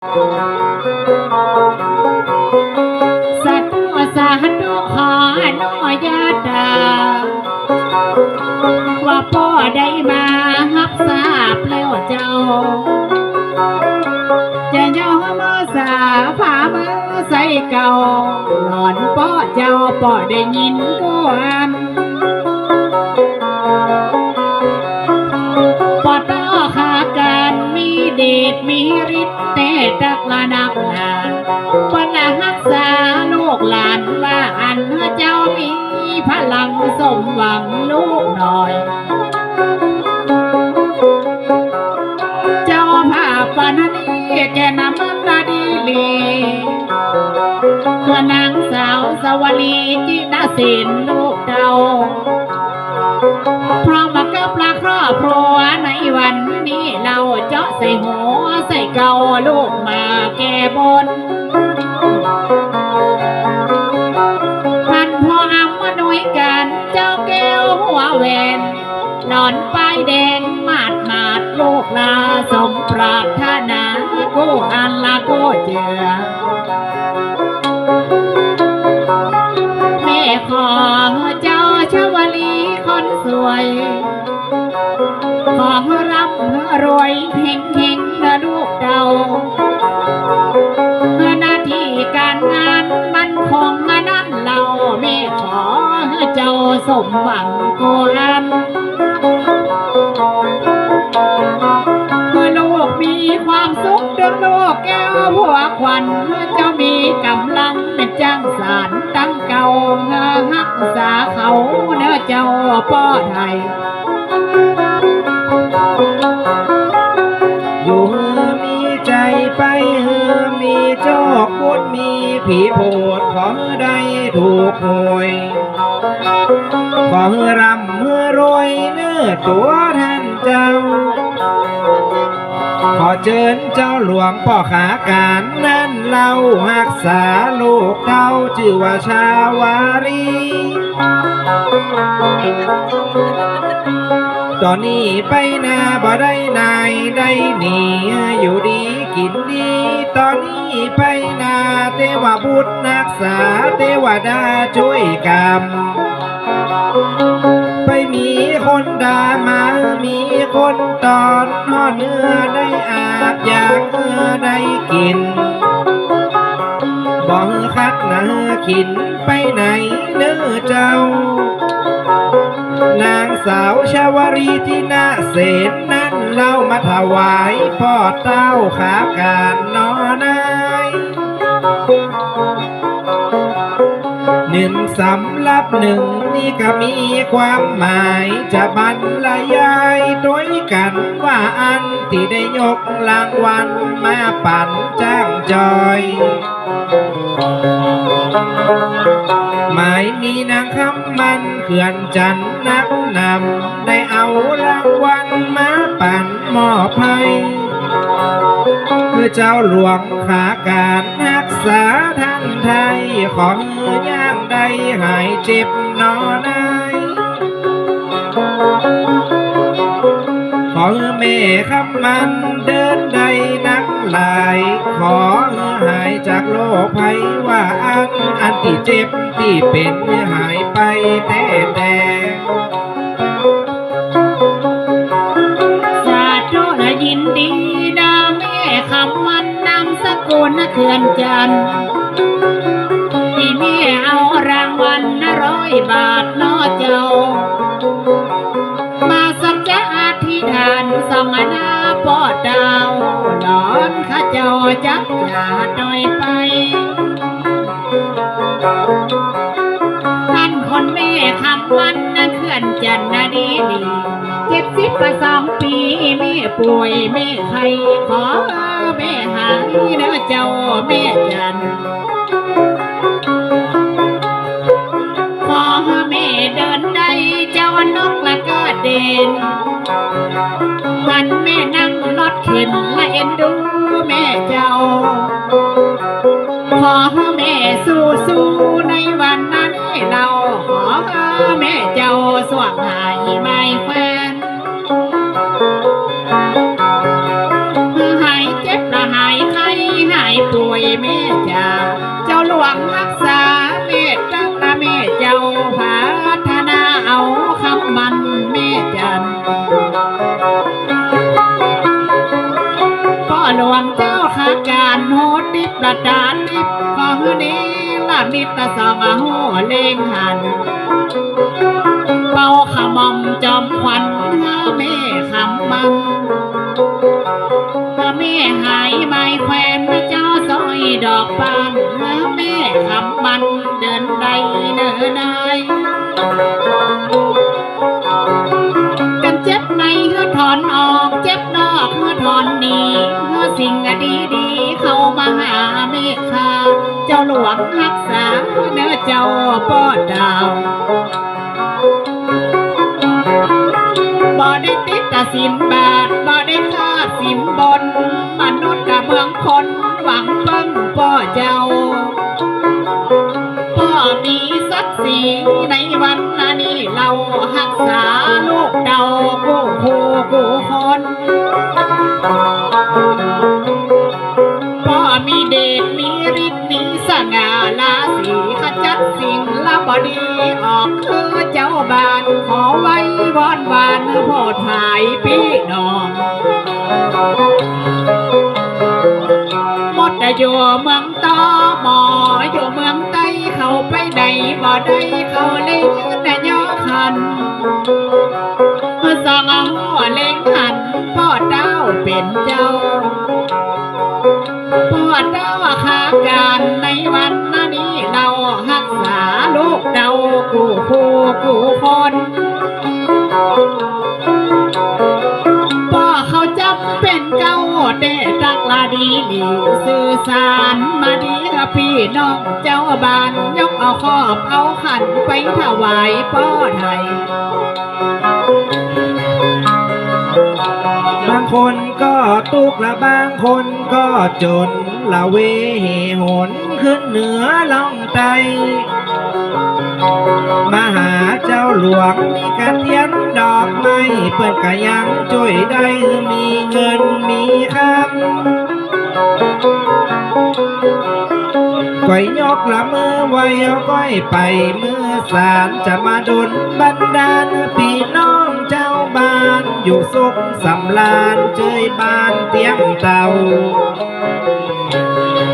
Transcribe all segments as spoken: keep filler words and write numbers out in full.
สาธุ สาธุ ขออนุญาต ว่าป้อได้มาฮับทราบแล้วเจ้า จะยอมสาฝ่ามือใส่เก่า หลอนป้อเจ้าป้อได้ยินกวน ป้อเต้าขาก๋านมีเดชมีฤทธิ์แต่ตักละนักหนา เปิ้นละฮักษาลูกหลานว่าอั้น เจ้ามีพลังสมหวังลูกน้อย เจ้าภาพวันนี้แก่นำมาดีหลี คือนางสาวสวลีจินเสนลูกเต้า พร้อมกับละครอบครัวในวันนี้ เฮาเจาะใส่หัวใส่เก่าลูกมาแก้บน ท่านพ่ออำนวยการเจ้าแก้วหัวแหวน หนอนป้ายแดงหมาดๆ ลูกลาสมปรารถนากู้อันละกู้เจือ แม่ขอเจ้าชวลีคนสวย ขอร่ำรวยเฮงๆ นะลูกเต้า หน้าตี้ก๋านงานมั่นคงอันนั้นเล่า แม่ขอหื้อเจ้าสมหวังกู้อัน หื้อลูกมีความสุขดังนกแก้วหัวขวัญ หื้อเจ้ามีก๋ำลังเป๋นจ้างสานตั้งเก่า หื้อฮักษาเขาเน่อเจ้าป้อไทย อยู่หื้อมีใจ๋ไป หื้อมีโจคบุญ มีผีโผด ขอหื้อได้ถูกหวย ขอหื้อร่ำหื้อรวยเน่อตั๋วท่านเจ้า ขอเจิญเจ้าหลวงป้อขาก๋านนั้นเล่า ฮักษาลูกเต้าจื้อว่าชาวาลี ต๋อนนี้ไปนาบ่ได้นายได้หนี อยู่ดีกิ๋นดี ต๋อนนี้ไปนาเตวบุตรฮักษา เตวดาจ้วยกำ ไปมีคนด่ามา มีคนตอน ฮอดเฮือได้อาบ อยากเฮือได้กิ๋น บ่หื้อขัดนะหื้อขินไปไหนเน่อเจ้า นางสาวชวลีจินเสนนั้นเล่ามาถวายป้อเต้าขาก๋านหนอ นาย นึ่งสำรับนึ่งนี้ก็มีความหมาย จะบรรยายตวยกั๋นว่าอันตี้ได้ยกรางวัลมาปั๋นจ้างจอย หมายมีนางคำมันเขื่อนจันทน์นักนำ ได้เอารางวัลมาปั๋นมอบหื้อ คือเจ้าหลวงขาก๋านฮักษาท่านไทย ขอหื้อย่างได้หายเจ็บหนอนาย ขอหื้อแม่คำมันเดินได้นักหลาย ขอหื้อหายจากโรคภัยว่าอั้น อันตี้เจ็บตี้เป๋นหื้อหายไปแต๊ๆ สาธุนะ ยินดีนะแม่คำมัน นามสกุลนะเขื่อนจันทน์ ตี้แม่เอารางวัลนะร้อยบาทเนาะเจ้า มาสัจจะอธิษฐานส่องหน้าป้อเต้า หลอนข้าเจ้าจักอย่าตวยไป ต้านคนแม่คำมันนะเขื่อนจันทน์นะดีหลี เจ็ดสิบสองปี๋แม่ป่วยแม่ไข้ ขอแม่หายเน่อเจ้าแม่จันทน์ ขอแม่เดินได้เจ้านกละก็เด่น หันแม่นั่งรถเข็นละเอ็นดูแม่เจ้า ขอแม่สู้ๆ ในวันนั้นเล่า ขอแม่เจ้าส่วงหายไม้แขวน หายเจ็บละหายไข้ แม่จ๋า เจ้าหลวงฮักษาแม่เต้านะแม่เจ้า ปรารถนาเอาคำหมั้นแม่จ๋า ป้อหลวงเจ้าข้าก๋านโหติบละตาติบ ขอหื้อเนรมิตสองหูเล็งหัน เป่าขะหม่อมจอมขวัญหื้อแม่คำหมั้น แม่หายไม้แขวน เจ้าสร้อยดอกปาน แม่คำหมั้นเดินได้เนินนาย กันเจ็บในหื้อถอนออก เจ็บนอกหื้อถอนหนี หื้อสิ่งดีๆเข้ามาหาแม่ข้า เจ้าหลวงฮักษาเน่อเจ้าป้อเต้า บ่ได้ติดศีลบาป บ่ได้ขาดศีลบน มนุษย์กับเมืองคน หวังเปิ้งป้อเจ้า ป้อมีศักดิ์ศรีในวันนี้ เฮาฮักษาลูกเต้ากู้คู่กู้คน ป้อมีเดชมีฤทธิ์มีสง่าราศี ขจัดสิ่งละบ่ดีออก คือเจ้าบ้านขอไหว้วอนวานโผดผายปี้น้อง หมดอยู่เมืองตอหม้อ อยู่เมืองใต้ เข้าไปไหนบ่ได้ เข้าเล็งนายอขัน สองหัวเล็งหัน ป้อเต้าเป๋นเจ้า ป้อเต้าข้าก๋านในวันนี้ เฮาฮักษาลูกเต้ากู้คู่กู้คน ป้อเขาจำเป๋นเก่า แต่ตักละดีหลี สื่อสารมาดีกับปี้น้องเจ้าบ้าน ยกเอาขอบเอาขันไปถวายป้อไถ่ บางคนก็ตุ๊กข์ละ บางคนก็จ๋น ละเวเหหนขึ้นเหนือล่องใต้ มาหาเจ้าหลวงมีกระเตียนดอกไม้ เปิ้นก็ยังจ้วยได้ มีเงินมีคำ ก้อยยกละมือไหว้ เอาก้อยไปเมือสาน จะมาดลบันดาลปี้น้องเจ้าบ้าน อยู่สุขสำราญ เจยบ้านเตี้ยมเต้า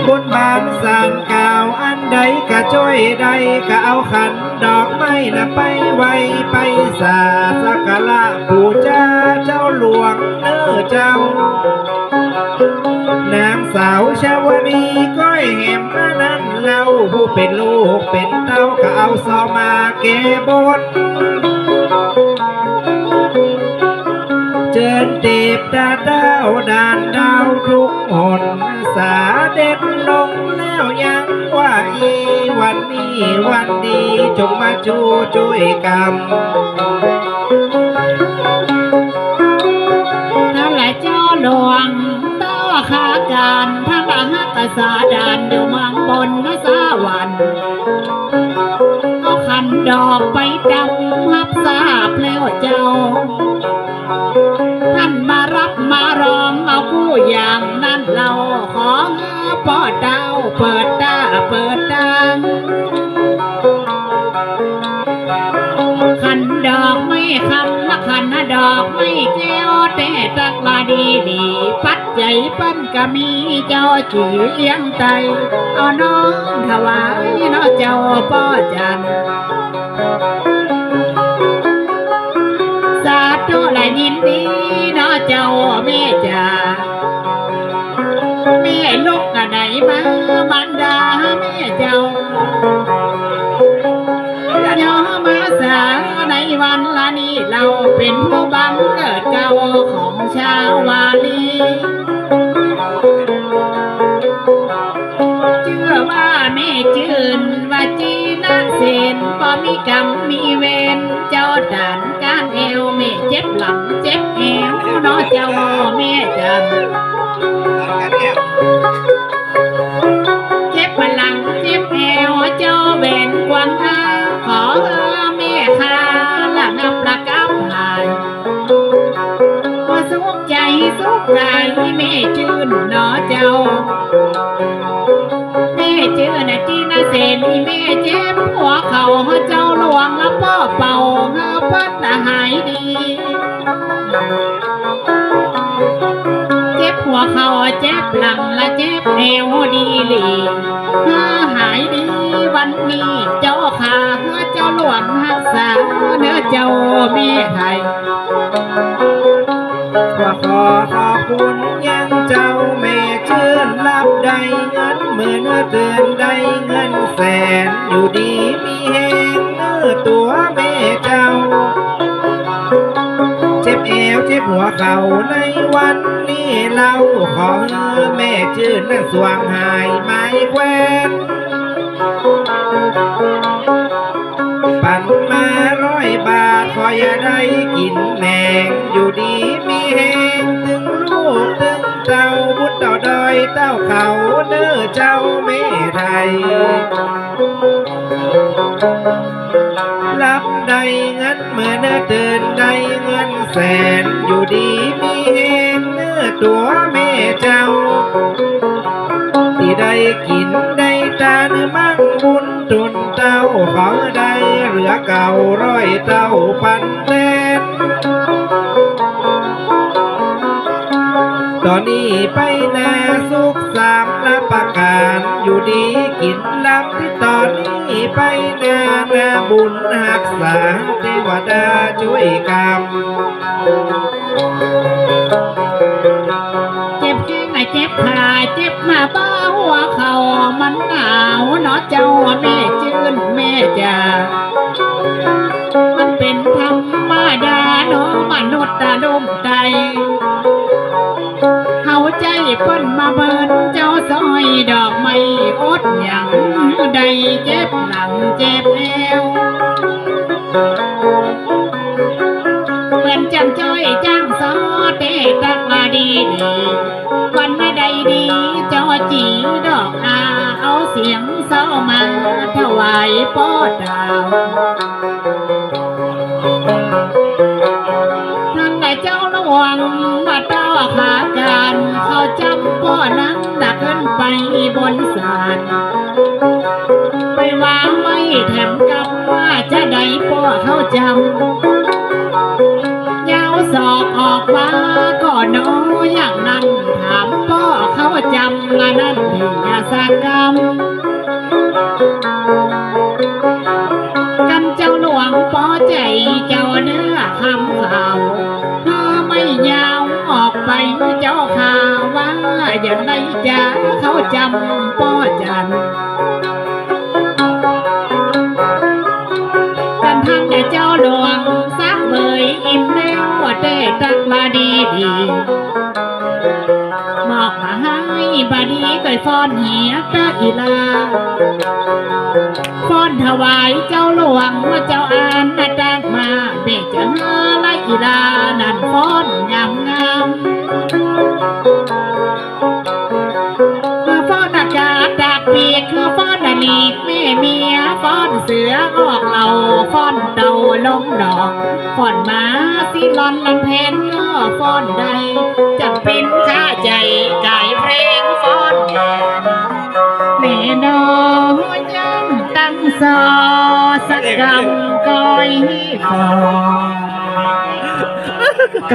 บนบานสานกล่าวอันใดก็จ้วยได้ ก็เอาขันดอกไม้นะไปไหว้ไปสา สักการะปู๋จาเจ้าหลวงเน่อเจ้า นางสาวชาวดีก้อยแหมมานั้นเล่า ผู้เป๋นลูกเป๋นเต้าก็เอาซอมาแก้บน เจิญเตปตาเต้าด่านดาวทุกหน สาเด็จลงแล้วยังว่าอี วันนี้วันดีจงมาจู้จ้วยกำ ท่านละเจ้าหลวง เต้าข้าก๋าน ท่านละฮักษาด่านอยู่เมืองบนสวรรค์ เอาขันดอกไปดำฮับทราบแล้วเจ้า ท่านมาฮับมาลองเอากู้อย่างนั้นเล่า ขอหื้อป้อเต้าเปิดต๋าเปิดต๋า ขันดอกไม้คำละขันดอกไม้แก้ว แต่ตักละดีหลี ปัจจัยเปิ้นก็มี เจ้าจี๋เอี้ยงไต้ เอาน้อมถวายเนาะเจ้าป้อจัน สาธุละยินดีเนาะเจ้าแม่จ๋า แม่ลูกกะไหนมา มารดาแม่เจ้า ยอมมาสาในวันละนี้ เฮาเป๋นผู้บังเกิดเกล้าของชาววาลี จื้อว่าแม่จื้น วจีนเสน บ่มีกรรมมีเวร เจ้าต้านก้านแอว แม่เจ็บหลังเจ็บแอวเนาะเจ้าแม่จ๋า เจ็บหลังเจ็บแอวเจ้าแหวนกวางอา ขอหื้อแม่ข้าระงับระงับหาย สุขใจ๋สุขกายแม่จื้นเนาะเจ้า แต่นี่แม่เจ็บหัวเข่า เจ้าหลวงละป้อเป่าหื้อเปิ้นหายดี เจ็บหัวเข่าเจ็บหลังละเจ็บแอวดีหลี หื้อหายดีวันนี้เจ้าข้า หื้อเจ้าหลวงฮักษาเน้อเจ้าแม่ไทย ก็ขอขอบคุณยังเจ้าแม่จื้น ลับได้เงินหมื่นเตื้อนได้เงินแสน อยู่ดีมีแฮงเน้อตั๋วแม่เจ้า เจ็บแอวเจ็บหัวเข่าในวันนี้เล่า ขอหื้อแม่จื้นนั้นสว่างหายไม้แควน ปันมาร้อยบาท ขออย่าได้กิ๋นแหนง อยู่ดีมีแฮงตึงลูกตึงเต้า บุตรเต้าดอยเต้าเขาเน้อเจ้าแม่ไทย ลับได้เงินหมื่นเตื้อนได้เงินแสน อยู่ดีมีแฮงเน้อตั๋วแม่เจ้า ตี้ได้กิ๋นได้ตานมั่งบุญ ตุนเต้า ขอได้เหลือเก้าร้อยเต้าปันแตน ต๋อนนี้ไปหน้าสุขสามประก๋าน อยู่ดีกิ๋นหลับตี้ต๋อนนี้ไปหน้า หน้าบุญฮักษา เตวดาจ้วยกำ เจ็บแข้งเจ็บขา เจ็บมาบ่าหัวเข่า มันหนาวเนาะเจ้าแม่จื้นแม่จ๋า มันเป๋นธรรมดาเนาะมนุษย์ตะลุ่มไต เฮาใจ๊เปิ้นมาเมินเจ้าสร้อยดอกไม้ อดหยังได้เจ็บหลังเจ็บแอว เหมือนจั่งจ้อยจั่งซ้อ เต๊ตักมาดีดี วันใดดี จอจีดอกนา เอาเสียงซ้อมาถวายป้อเต้า ตังแต่เจ้าหลวงมาเต้าขาก๋าน เขาจ๋ำป้อนั้นดักขึ้นไปบนศาล ไปวางไว้แถมกำว่าจะได้ป้อเขาจ๋ำ ยาวศอกออกมาก่อนเนาะ อย่างนั้นถามป้อเขาจ๋ำ อันนั้นอย่าสักกำ กำเจ้าหลวงปอใจ๋เจ้าเน้อคำเขา เพื่อไม่ยาวออกไปเจ้าข้า ว่าอย่างใดจ๋าเขาจ๋ำป้อจัน กันทั้งเจ้าหลวงสักเบยอิ่มแล้ว เต๊ตักมาดีดี มอบมาหื้อบ่ดีก็ฟ้อนเหียเต๊อะอีหล้า ฟ้อนถวายเจ้าหลวงว่าเจ้าอั้นตักมา เบ้จะหื้อละอีหล้านั้นฟ้อนงามงาม ฟ้อนอากาศตากปีก ฟ้อนหลีกแม่เมีย ฟ้อนเสือออกเหล่า ฟ้อนเต่าลงดอก ฟ้อนหมาสิลอนลำแพนก็ฟ้อนได้ จั่งเป๋นข้าใจ๋ก๋ายเพลงฟ้อนแหม แม่น้องยังตั้งซอ สักกำก้อยฟ้อน